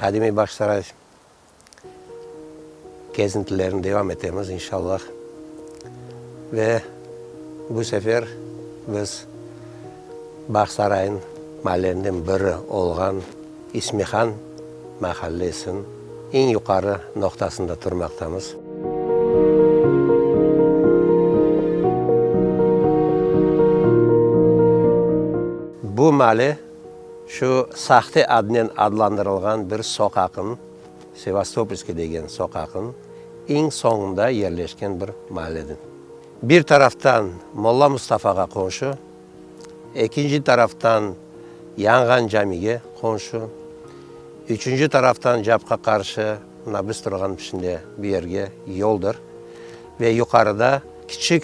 Qadimiy Bağçasaray kezintilerini devam etemiz, inşallah. Ve bu sefer biz Bağçasaraynıñ maallerinden biri olğan İsmihan mahallesiniñ eñ yuqarı noqtasında turmaqtamız. Bu maale şu sahte adınen adlandırılğan bir soqaqnıñ, Sevastopolskiy degen soqaqnıñ eñ soñunda yerleşken bir maalledir. Bir taraftan Molla Mustafağa qonşu, ekinci taraftan Yanğan camige qonşu, üçünci taraftan capqa qarşı, mına biz turğan pişinde bu yerge yoldır ve yuqarıda kiçik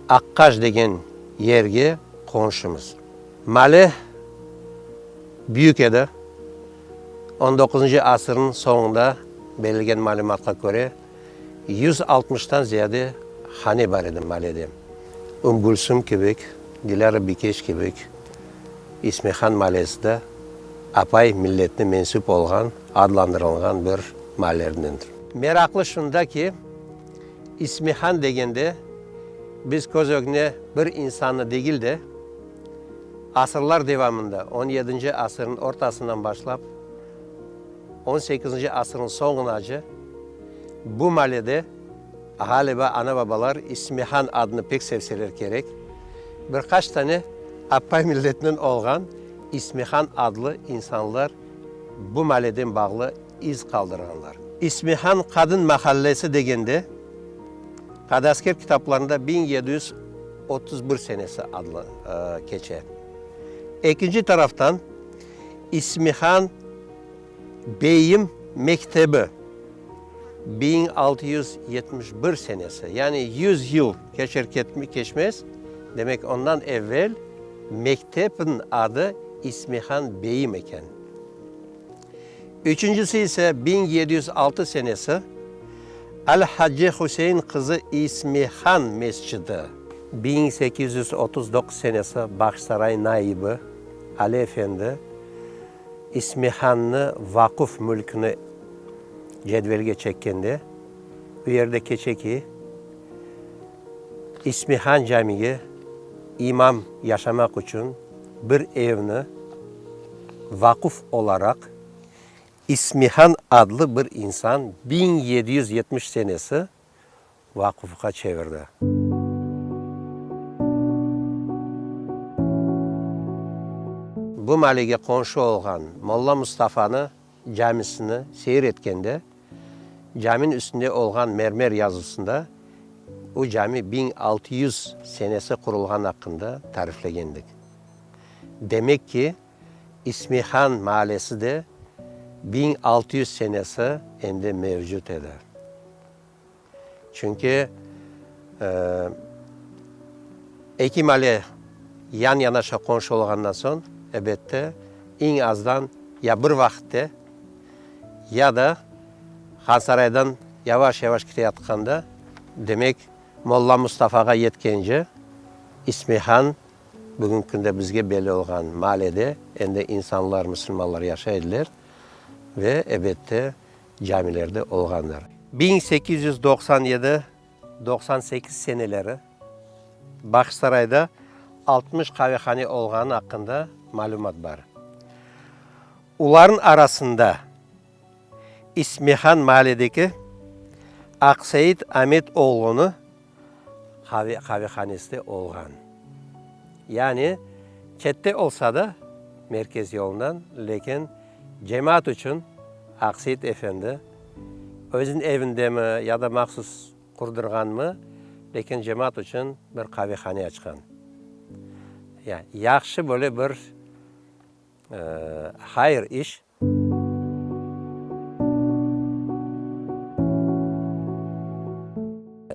Aqqaş degen yerge qonşumız. Male büyük edi. On doquzıncı asırnıñ soñunda berilgen malümatqa köre, 160-tan ziyade hane bar edi malede. Ümmü Gülsüm kibik, Dilâra Bikeç kibik İsmihan malesi de apay milletine mensüp olğan, adlandırılğan bir malelerindendir. Meraqlı şunda ki, İsmihan degende biz köz ögüne bir insannı degil de, asırlar devamında, on yedinci asırnıñ ortasından başlap on sekizinci asırnıñ soñunace bu malede, ğaliba, ana-babalar İsmihan adını pek sevseler kerek, bir qaç tane apay milletinen olğan İsmihan adlı insanlar bu maleden bağlı iz qaldırğanlar. İsmihan qadın mahallesi degende, qadasker kitaplarında 1731 senesi adlı keçe. Ekinci taraftan, İsmihan Beyim mektebi 1671 senesi, yani 100 yıl keçer-keçmez, demek ondan evvel mektepniñ adı İsmihan Beyim eken. Üçüncisi ise 1706 senesi Al-Hacı Hüseyin qızı İsmihan mescidi. 1839 senesi Bağçasaray naibi Ali efendi İsmihannı vaquf mülküni cedvelge çekkende, bu yerde keçe ki, İsmihan camige imam yaşamaq içün bir evni vaquf olaraq İsmihan adlı bir insan 1770 senesi vaqufqa çevirdi. Bu malege qonşu olğan Molla Mustafanı camisini seyir etkende, caminiñ üstünde olğan mermer yazısında bu cami 1600 senesi qurulğanı aqqında tariflegendik. Demek ki, İsmihan maalesi de 1600 senesi endi mevcut edi. Çünki eki male yan-yanaşa qonşu olğandan soñ, ebette, eñ azdan ya bir vaqıtte, ya da Hansaraydan yavaş-yavaş keteyatqanda, demek, Molla Mustafağa yetkence, İsmihan, bugünki künde bizge belli olğan malede endi insanlar, musulmanlar yaşay ediler ve, ebette, camilerde olğandır. 1897, 98 seneleri Bağçasarayda 60 qavehane olğanı aqqında malümat bar. Olarnıñ arasında İsmihan mahalledeki Aqseit Amet oğlunı qavehanesi de olğan. Yani, çette olsa da, merkez yolundan, lâkin cemaat içün Aqseit efendi özüniñ evindemi ya da mahsus qurdırğanmı, lâkin cemaat içün bir qavehane açqan. Ya, yahşı böyle bir hayır iş.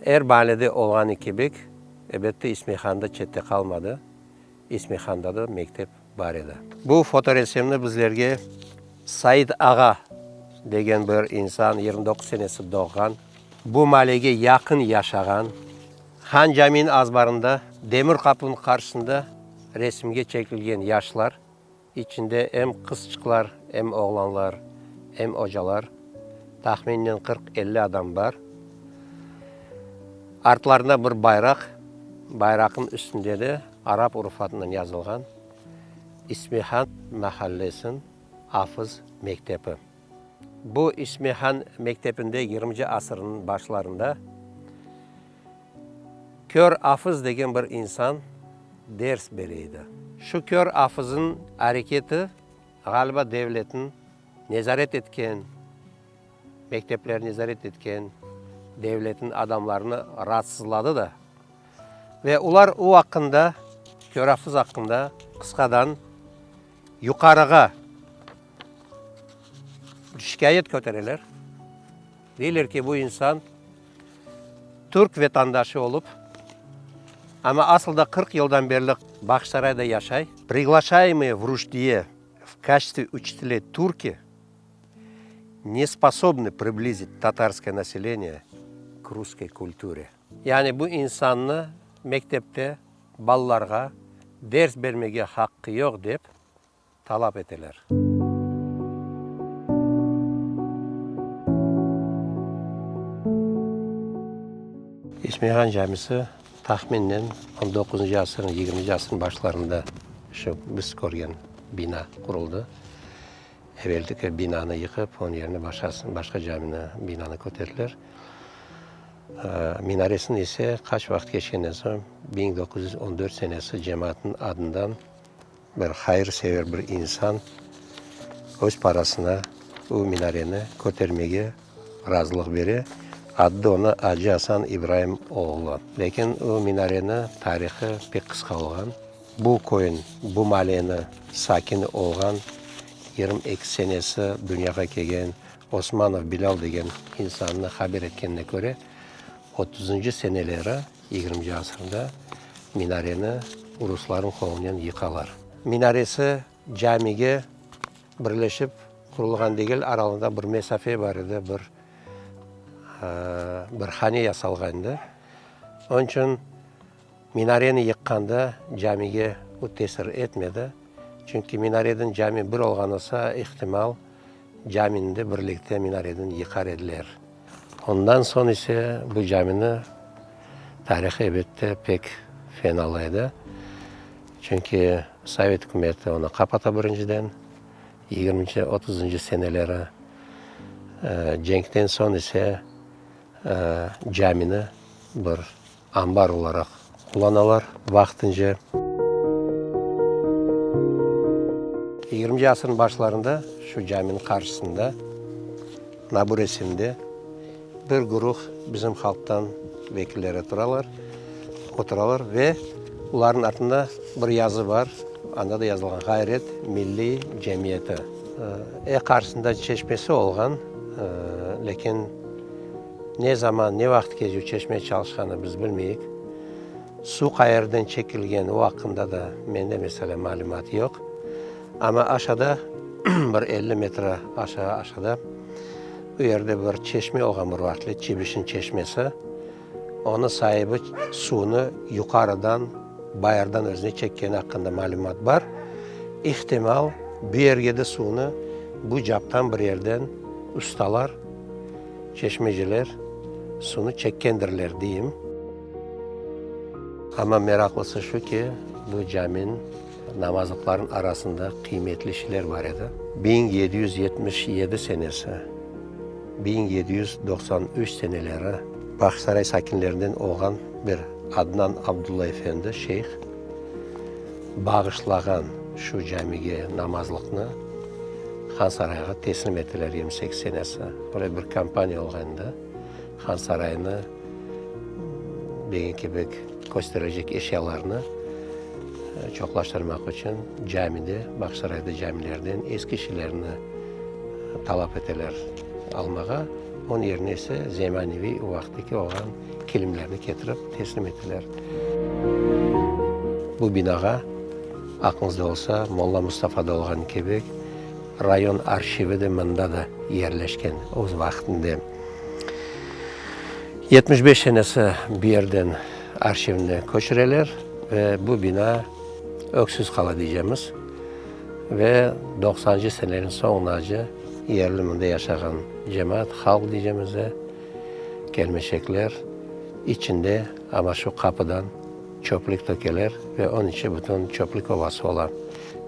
Er maalede olğanı kibik, ebette, İsmihan da çette qalmadı. İsmihanda da mektep bar edi. Bu fotoresimni bizlerge Said ağa degen bir insan, 29 senesi doğğan, bu maalege yaqın yaşağan, Han Caminiñ azbarında, demir qapunıñ qarşısında resimge çekilgen yaşlar, İçinde em qızçıqlar, em oğlanlar, Em ocalar, tahminen 40-50 adam bar. Artlarında bir bayraq, bayraqnıñ üstünde de arap urufatınen yazılğan İsmihan mahallesiniñ afız mektepi. Bu İsmihan mektepinde yigirminci asırnıñ başlarında Kör Afız degen bir insan ders bere edi. Şu Kör Afıznıñ areketi, ğaliba, devletniñ nezaret etken, mekteplerni nezaret etken devletniñ adamlarını raatsızladı da. Ve olar o aqqında, Kör Afız aqqında qısqadan yuqarığa şikâyet kötereler. Deyler ki, bu insan türk vetandaşı olıp, amma asılda 40 yıldan berli Bağçasarayda yaşay. Priglaşaemıye v Ruşdiye v kaçestve uçiteley turki ne sposobnı priblizit tatarskoye naseleniye k russkoy kulture. Yani bu insannı mektepte balalarğa ders bermege haqqı yoq dep talap eteler. İsmihan camisi tahminen on doquzıncı asırnıñ, yigirminci asırnıñ başlarında şu biz körgen bina quruldı. Evelki binanı yıqıp, onıñ yerine başqasını, başqa camini, binanı köterdiler. Minaresini ise qaç vaqıt keçkenden soñ, 1914 senesi cemaatnıñ adından Bir hayırsever bir insan öz parasına o minareni kötermege razılıq bere, adı onı Acı Asan İbraim oğlu. Lâkin o minareni tarihı pek qısqa olğan. Bu köyün, bu maleni sakini olğan, 22 senesi dünyağa kelgen Osmanov Bilâl degen insannı haber etkenine köre, otuzıncı seneleri, yigirminci asırda, minareni ruslarnıñ qolunen yıqalar. Minaresi camige birleşip qurulğan degil, aralığında bir mesafe bar edi, bir bir hane yasalğan edi. Onıñ içün minareni yıqqanda camige bu tesir etmedi, çünki minareden cami bir olğan olsa, ihtimal, camini de birlikte minareden yıqar ediler. Ondan soñ ise bu camini tarihı ebette pek fenalı edi. Çünki Sovet ükümeti onı qapata birinciden, yigirminci, otuzıncı seneleri, cenkten soñ ise camini bir ambar olaraq qullanalar vaqtınca. Yigirminci asırnıñ başlarında şu caminiñ qarşısında, mına bu resimde bir guruh bizim halqtan vekilleri turalar, oturalar ve olarnıñ artında bir yazı bar, anda da yazılğan, Ğayret milliy cemiyeti. E qarşısında çeşmesi olğan, lâkin Ne zaman, ne vaqıt kezüv çeşme çalışqanı biz bilmeyik. Suv qayerden çekilgen, o aqqında da mende, meselâ, malümat yoq. Amma aşağıda, bir 50 metre aşağı aşağıda, bu yerde bir çeşme olğan bir vaqıtlı, Çibişin çeşmesi. Onıñ saibi suvnı yuqarıdan, bayırdan özüne çekkeni aqqında malümat bar. İhtimal, bu yerge de suvnı bu captan bir yerden ustalar, Çeşmeciler suvnı çekkendirler, deyim. Amma meraqlısı şu ki, bu caminiñ namazlıqlarınıñ arasında qıymetli şeyler bar edi. 1777 senesi, 1793 seneleri Bağçasaray sakinlerinden olğan bir Adnan Abdulla efendi, şeyh, bağışlağan şu camige namazlıqnı Han sarayğa teslim ettiler 28 senesi. Öyle bir kampaniya olğan edi, Han sarayını degen kibi kösterecek eşyalarnı çoqlaştırmaq içün camide, Bağçasarayda camilerden eski şeylerni talap eteler almağa, onıñ yerine ise zemaneviy o vaqıttaki olğan kilimlerni ketirip teslim eteler. Bu binağa, aqlıñızda olsa, Molla Mustafada olğanı kibi, rayon arhivi de mında da yerleşken öz vaqtında. 75 senesi bu yerden arhivni köçüreler ve bu bina öksüz qala deycemiz. Ve doqsancı senelerin soñunace. Yerli mında yaşağan cemaat, halq diycemiz de, kelmeşekler içinde amma şu qapıdan çöplük tökeler ve onıñ içi bütün çöplük ovası ola.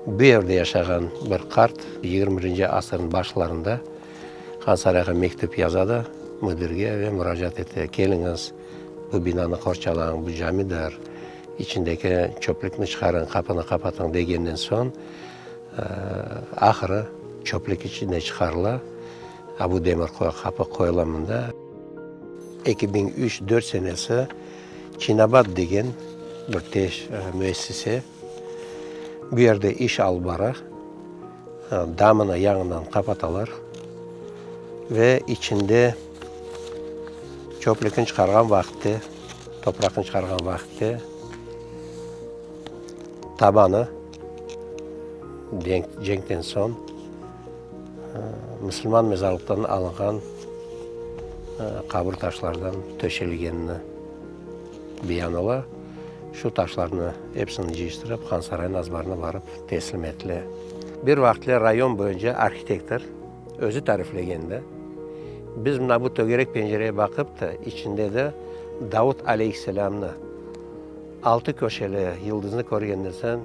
Bu evde yaşağan bir qart yigirmi birinci asırnıñ başlarında Hansarayğa mektüp yaza da müdirge ve muracaat ete, Keliñiz, bu binanı qorçalañ, bu camidir, içindeki çöplükni çıqarıñ, qapını qapatıñ degenden soñ, ahırı çöplük içinde çıqarıla, a bu demir qapı qoyula mında. 2003, dört senesi Çinabad degen bir teş müessise bu yerde iş alıp bara, damını yañıdan qapatalar ve içinde çöplükni çıqarğan vaqıtte, topraqnı çıqarğan vaqıtte tabanı cenkten soñ musulman mezarlıqtan alınğan qabir taşlardan töşelgenini beyan ola. Şu taşlarnı episini cıyıştırıp, Hansaraynıñ azbarına barıp teslim etile. Bir vaqıtler rayon boyunca arhitektor özü tariflegende, biz mına bu tögerek pencereye baqıp da, içinde de Davut aleyhisselâmnı, altı köşeli yıldıznı körgenden soñ,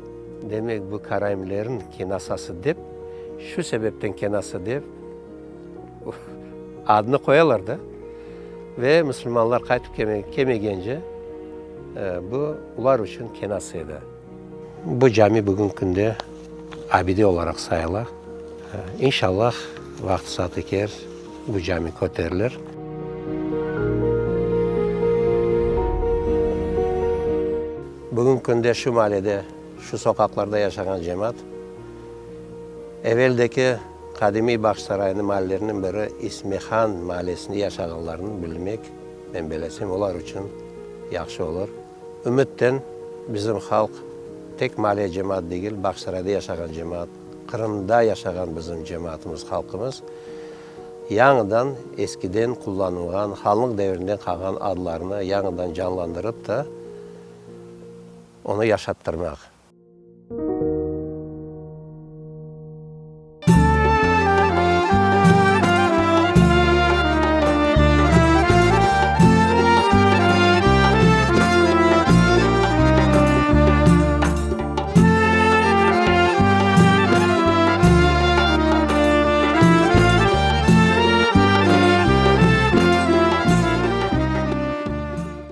demek bu karaimlerin kenasası dep, şu sebepten kenasa dep adını qoyalar da. Ve musulmanlar qaytıp kelmegence, bu olar içün kenasa edi. Bu cami bugün künde abide olaraq sayıla. İnşallah, vaqtı-saatı kelir, bu cami köterilir. Bugün künde şu maalede, şu soqaqlarda yaşağan cemaat, eveldeki qadimiy Bağçasaraynıñ maalleriniñ biri İsmihan maalesinde yaşağanlarını bilmek, men belesem, olar içün yahşı olur. Ümütten, bizim halq, tek maale cemaat degil, Bağçasarayda yaşağan cemaat, Qırımda yaşağan bizim cemaatımız, halqımız yañıdan eskiden qullanılğan, hanlıq devrinden qalğan adlarnı yañıdan canlandırıp da, onı yaşattırmaq.